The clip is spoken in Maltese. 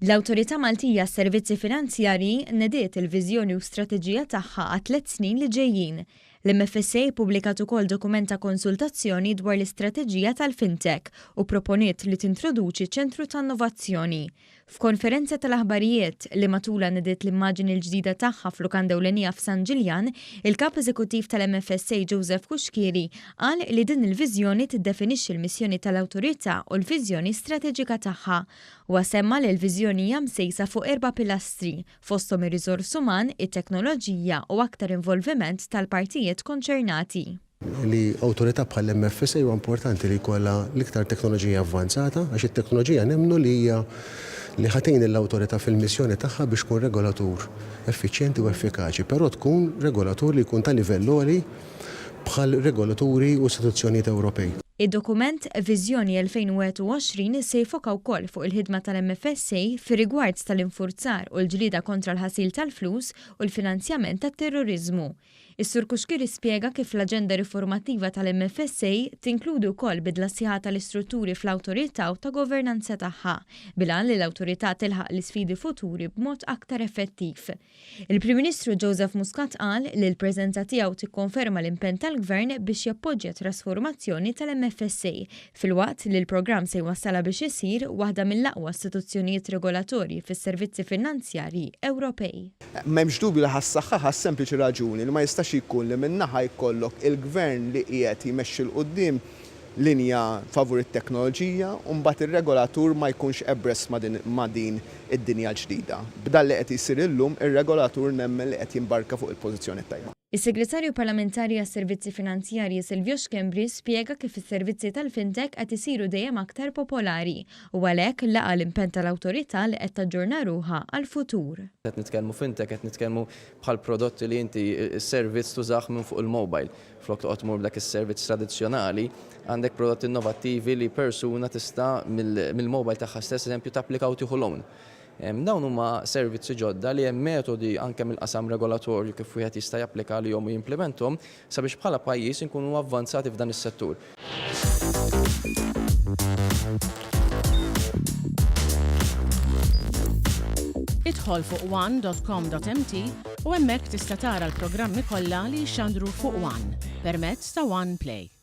L-Awtorità Maltija għas-Servizzi Finanzjarji nediet il-viżjoni u strateġija tagħha għat-tlett snin li ġejjin. L-MFSA ppubblikat ukoll dokument ta' konsultazzjoni dwar l-istrateġija tal-FinTech u pproponiet li tintroduċi ċentru ta' innovazzjoni. F'konferenza tal-aħbarijiet, li matulha nediet l-immaġini l-ġdida tagħha f'lukanda ewlenija f'San Ġiljan, il-Kap Eżekuttiv tal-MFSA Joseph Cuschieri qal li din il-viżjoni tiddefinixxi l-missjoni tal-Awtorità u l-viżjoni strateġika tagħha. Huwa semma li l-viżjoni hija msejsa fuq erba' pilastri, fosthom ir-riżors uman, it-teknoloġija u aktar involviment tal-partijiet konċernati. Li awtorità bħall-MFSA huwa importanti li jkollha l-iktar teknoloġija avvanzata għax it-teknoloġija nemmnu li hija li ħa tgħin lill-awtorità fil-missjoni tagħha biex tkun regolatur effiċjenti u effikaċi, però tkun regolatur li jkun ta' livell għoli bħal regolaturi u istituzzjonijiet Ewropej. Id-dokument Viżjoni 2021 se jiffoka wkoll fuq il-ħidma tal-MFSA fir-rigward tal-infurzar u l-ġlieda kontra l-ħasil tal-flus u l-finanzjament tat-terroriżmu. Is-Sur Cuschieri spjega kif l-aġenda riformattiva tal-MFSA tinkludi wkoll bidla sħiħa tal-istrutturi fl-awtorità u ta' governanza tagħha, bil-għan li l-awtorità tilħaq l-isfidi futuri b'mod aktar effettiv. Il-Prim Ministru Joseph Muscat qal li l-preżenza tiegħu tikkonferma l-impenn tal-Gvern biex jappoġġja t-trasformazzjoni tal-MFSA, filwaqt li l-programm se jwassalha biex isir waħda mill-aqwa istituzzjonijiet regolatorji fis-servizzi finanzjarji Ewropej. M'hemmx dubju li ħa ssaħħaħha għas-sempliċi raġuni li ma jistax jkun li minn naħa jkollok il-Gvern li qiegħed jmexxi 'l quddiem linja favur it-teknoloġija u mbagħad ir-regolatur ma jkunx abreast ma' din ma' din id-dinja l-ġdida. B'dan li qed jsir illum, ir-regolatur nemmen li qed jimbarka fuq il-pożizzjoni t-tajba. Is-Segretarju Parlamentari għas-Servizzi Finanzjarji Silvio Schembri spjega kif is-servizzi tal-FinTech qed isiru dejjem aktar popolari u għalhekk laqa' l-impenn tal-Awtorità li qed taġġorna ruħha għall-futur. Qed nitkellmu FinTech, qed nitkellmu bħal prodotti li inti s-servizz tużah minn fuq il-mobile. Flok toqgħod tmur b'dak is-servizz tradizzjonali, għandek prodotti innovattivi li persuna tista' mill-mobile tagħha stess, eżempju, tapplika u tieħu loan. Dawn huma servizzi ġodda li hemm metodi anke mill-qasam regolatorju kif wieħed jista' japplika għalihom u jimplementhom sabiex bħala pajjiż inkunu avvanzati f'dan is-settur. Idħol fuq one dot com dot mt u hemmhekk tista' tara l-programmi kollha li jixxandru fuq one permezz ta' One Play.